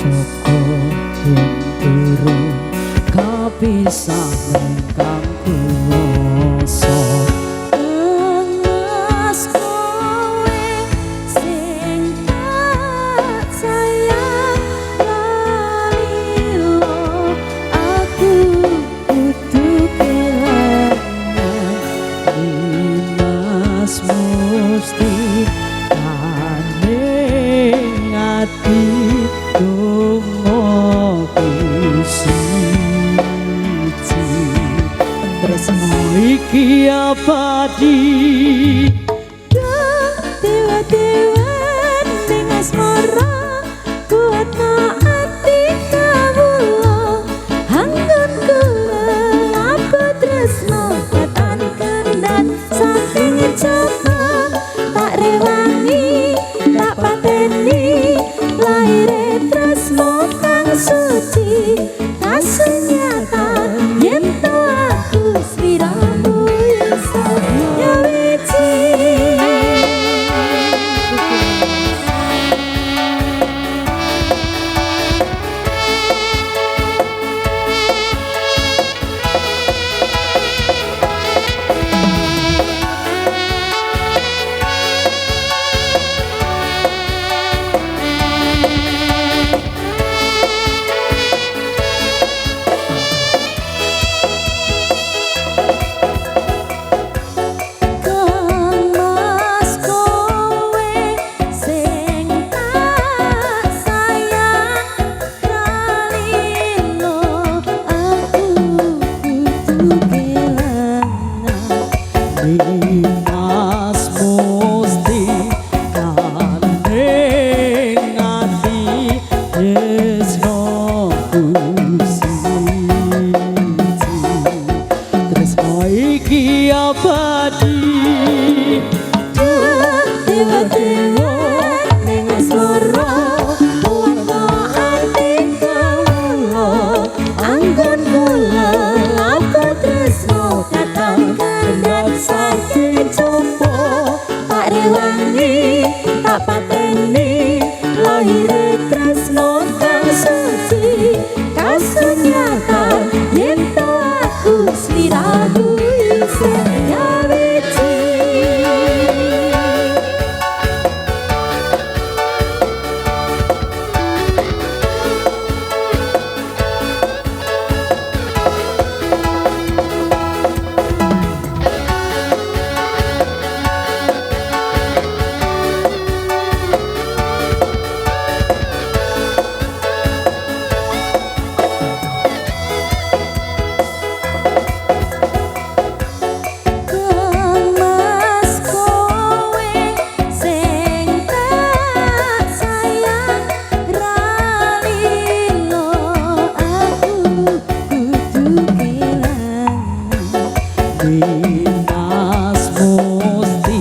Joko yen durung kapisah kang kuwasa. Mas kowe sing tak sayang lalilo, aku kudu kelangan. Mas musti kaning ati dongaku siji, tresno iki abadi. Dewa-dewan ning asmara kuatno ati kawula, anggonku lelapa tresno katan kendhat saking coba tak rewangi tak pateni laire tresno kang suci kasunyatan yen to aku sliramu iso nyawiji. Kang Mas kowe sing tak sayang ralilo, aku kudu kelangan. Mas musti kaning ati tresnoku siji, tresno iki abadi. Dewa-dewa ning asmara kuatno ati kawula, anggon kula lapa tresno katang kendhat saking coba tak rewangi tak pateni lahire tresno kang suci kasunyatan yen to aku sliramu isih nyawiji. Kang Mas kowe sing tak sayang ralilo, aku kudu kelangan. Mas musti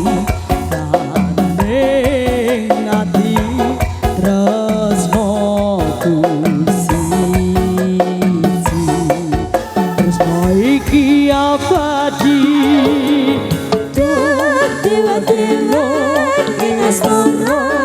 kaning ati tresnoku siji, tresno iki abadi. Dewa-dewa ing asmara.